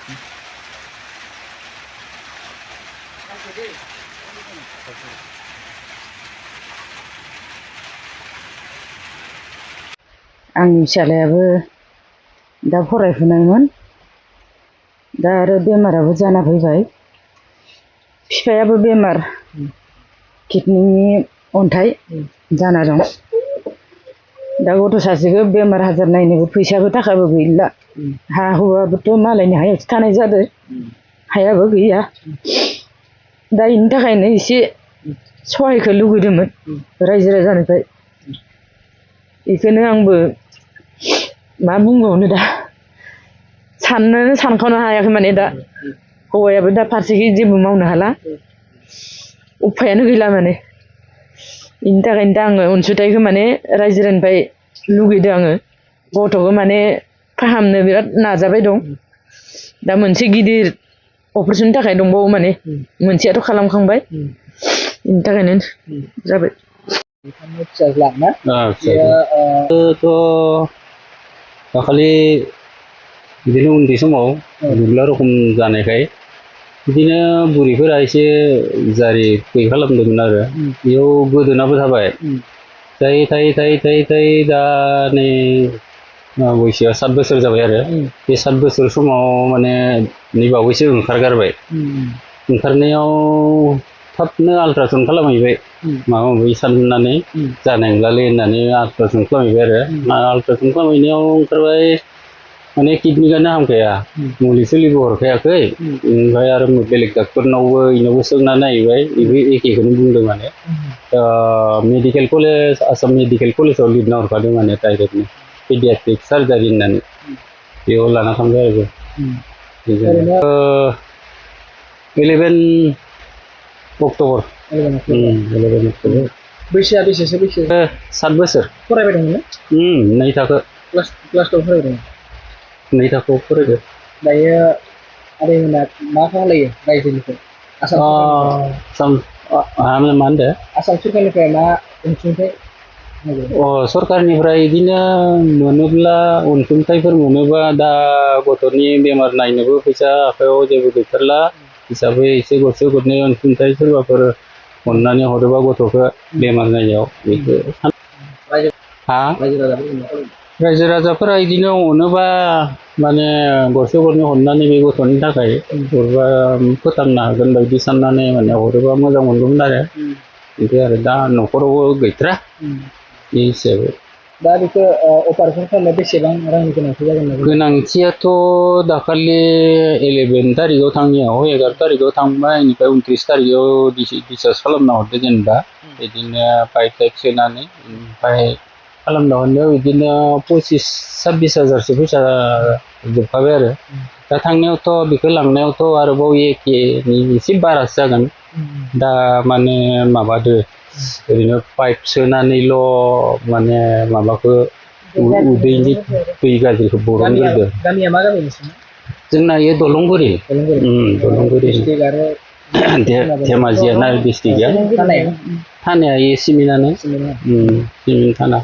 आंनि फिसालायाबो दा फरायफुनायमोन दा आरो बेमाराबो जाना फैबाय बिफायाबो बेमार किडनिनि अन्थाइ जाना दं दा गथ' सासेखौ बेमार आजार नायनोबो फैसाबो थाखाबो गैला हा हुआबोथ' मालायनि हायावसो थानाय जादों हायाबो गैया दा इनि थाखायनो एसे सहायखौ लुगैदोंमोन रायजो राजानिफ्राय बेखौनो आंबो मा बुंबावनो दा साननोनो सानख'नो हायाखै माने दा हौवायाबो दा फारसेखै जेबो मावनो हाला उफायानो गैला माने बेनि थाखायनो दा आङो अनसुंथाइखौ माने रायजोनिफ्राय लुगैदों आङो गथ'खौ माने फाहामनो बिराद नाजाबाय दं दा मोनसे गिदिर अपारेशननि थाखाय दंबावो माने मोनसेयाथ' खालामखांबाय बेनि थाखायनो जाबाय फिसाज्ला ना दाखालि बिदिनो उन्दै समाव गुग्ला रखम जानायखाय बिदिनो बुरैफोरा एसे जारि गैयै खालामदोंमोन आरो बेयाव गोदोनाबो थाबाय थायै थायै थायै थायै थायै दा नै बैसोआ 7 बोसोर जाबाय आरो बे 7 बोसोर समाव माने नै बावैसो ओंखारगारबाय ओंखारनायाव थाबनो आल्ट्रासाउन्ड खालामहैबाय माबा माबि साननानै जानाय नंलालै होननानै आल्ट्रासाउन्ड खालामहैबाय आरो आल्ट्रासाउन्ड खालामहैनायाव ओंखारबाय माने किडनिकानो हामखाया मुलि सुलिबो हरखायाखै ओमफ्राय आरो बेलेग डाक्टरनावबो इनावबो सोंना नायबाय बेबो एखेखौनो बुंदों माने मेडिकेल कलेज आसाम मेडिकेल कलेजाव लिरना हरखादों माने डाइरेक्टनो पेडियाट्रिक सार्जारि होननानै बेयाव लाना थांबाय आरो 11 अक्ट'बर 11 अक्ट'बर बैसोआ बेसेसो बैसो 7 बोसोर फरायबाय दंमोन नै थाखो क्लास 2 फरायबाय दं नै थाखोआव फरायदों दायो आदैमोना मा खालायो रायजोनिफ्राय मा होनदो आसाम सरकारनिफ्राय मा अनसुंथाइ सरकारनिफ्राय बिदिनो मोनोब्ला अनसुंथाइफोर मोनोबा दा गथ'नि बेमार नायनोबो फैसा आखायाव जेबो गैथारला हिसाबै एसे गरसे गरनै अनसुंथाइ सोरबाफोर अननानै हरोबा गथ'खौ बेमार नायनायाव बेखौ रायजो राजाफोरा बिदिनो अनोबा माने गरसे गरनै हरनानै बे गथ'नि थाखाय हरबा फोथांनो हागोन बायदि साननानै माने हरोबा मोजां मोनगौमोन आरो बिदि आरो दा न'खरावबो गैथारा बे हिसाबै दा बेखौ अपारेशन खालामनो बेसेबां रांनि गोनांथि जागोन गोनांथियाथ' दाखालि 11 तारिखआव थांनायाव 11 तारिखआव थांबाय बेनिफ्राय 29 तारिखआव डिसचार्ज खालामना हरदो जेनेबा बिदिनो पाइप टाइप सोनानै ओमफ्राय खालामना हरनायाव बिदिनो 25-26 हाजारसो फैसा जोबखाबाय आरो दा थांनायावथ' बेखौ लांनायावथ' आरोबाव एखेनि एसे बारासो जागोन दा माने माबादो ओरैनो पाइप सोनानैल' माने माबाखौ उदैनि दै गाज्रिखौ बरनग्रोदो गामिया मा गामि जोंना इयो दलंगुरि धेमाजियानो डिस्ट्रिक्टआ थानाया इयो सिमिनानो सिमिन थाना